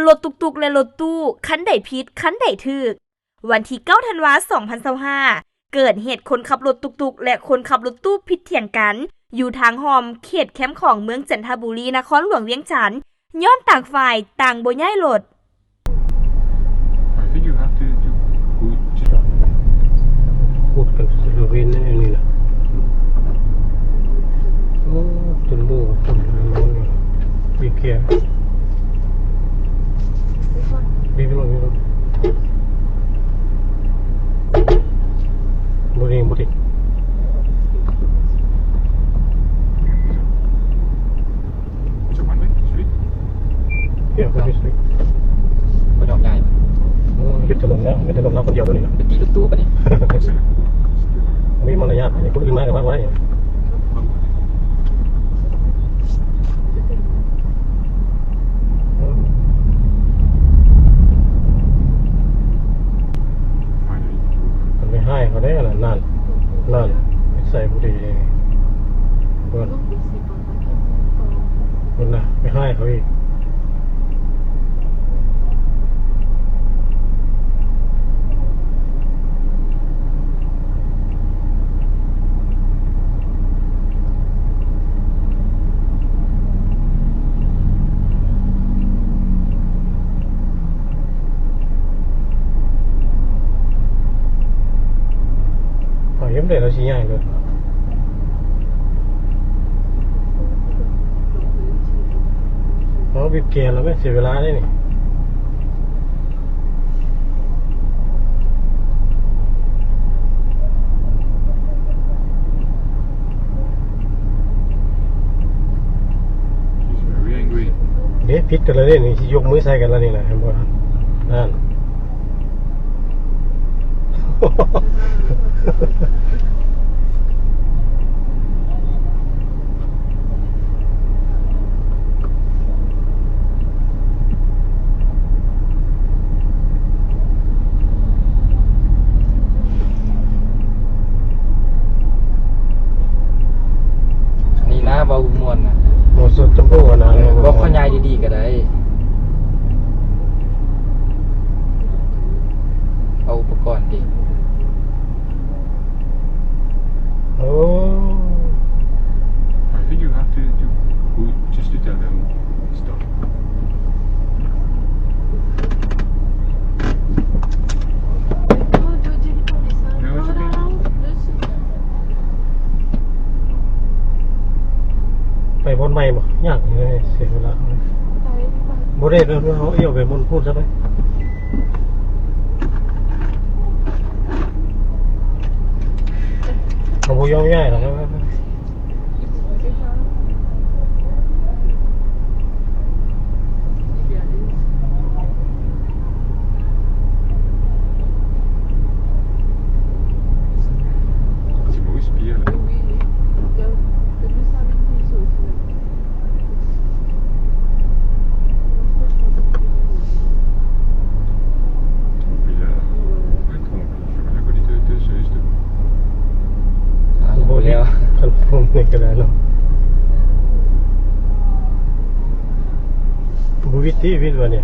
ລົດຕຸກໆ ແລະ ລົດຕູ້ ຄັນໃດຜິດ ຄັນໃດຖືກ? ວັນທີເກົ້າ ທັນວາ ສອງພັນຊາວຫ້າ ເກີດເຫດຄົນຂັບລົດຕຸກໆ ແລະ ຄົນຂັບລົດຕູ້ຜິດຖຽງກັນ ຢູ່ທາງຮ່ອມເຂດແຄມຂອງເມືອງຈັນທະບູລີ ນະຄອນຫຼວງວຽງຈັນ ຍ້ອນຕ່າງຝ່າຍຕ່າງບໍ່ຍ້າຍລົດ. I think you have to do good. ຂູດກັນສະເວນນີ້ລະ. ໂອ້ ຈົນບໍ່ Be careful. Be careful. ບໍ່ດີ ບໍ່ດີ. ເຮັດຖະໜົນແລ້ວ ເຮັດຖະໜົນລາວຄົນດຽວຕົວນີ້ນະ. ໄປຕີລົດຕູ້ປະນີ້ ມີມາລະຍາດ ຄົນອື່ນມາກໍມາບໍ່ໄດ້. ມັນໄປຮ້າຍເຂົາແດ່ນັ້ນ ນັ້ນ ນັ້ນ ນິໄສບໍ່ດີເດ້. ເບິ່ງ ເບິ່ງນະ ໄປຮ້າຍເຂົາອີກ. ເຂົາເຫັນໄດ້ ເຂົາຊິຍ້າຍລົດ ເຮົາບີບແກແລ້ວແມ່ນເສຍເວລາເດ້ນີ້. ເດ້ ຜິດກັນແລ້ວເດ້ນີ້ ຊິຍົກມືໃສ່ກັນແລ້ວນີ້ນະ ເຫັນບໍ່? ນັ້ນ. ນີ້ນະ ເວົ້າມ່ວນນະ ບໍ່ສົດຈຳໂພກນະ ເອີ ເວົ້າຂະຫຍາຍດີໆກໍໄດ້. ເອົາອຸປະກອນຕິ. ໂອ້ I think you have to do good just to tell them stop. ໄປບ່ອນໃໝ່ບໍ່? ຍາກເລີຍ ເສຍເວລາ. ບໍ່ໄດ້ ເຮົາເອົາໄປບ່ອນພຸ້ນຊະໄປ. ເຂົາບໍ່ຍອມຍ້າຍດອກ. ບໍ່ແລ້ວ ຄັນຜົມນີ້ກໍໄດ້ເນາະ ບໍ່ວິດຕິ ວິດວ່ານີ້.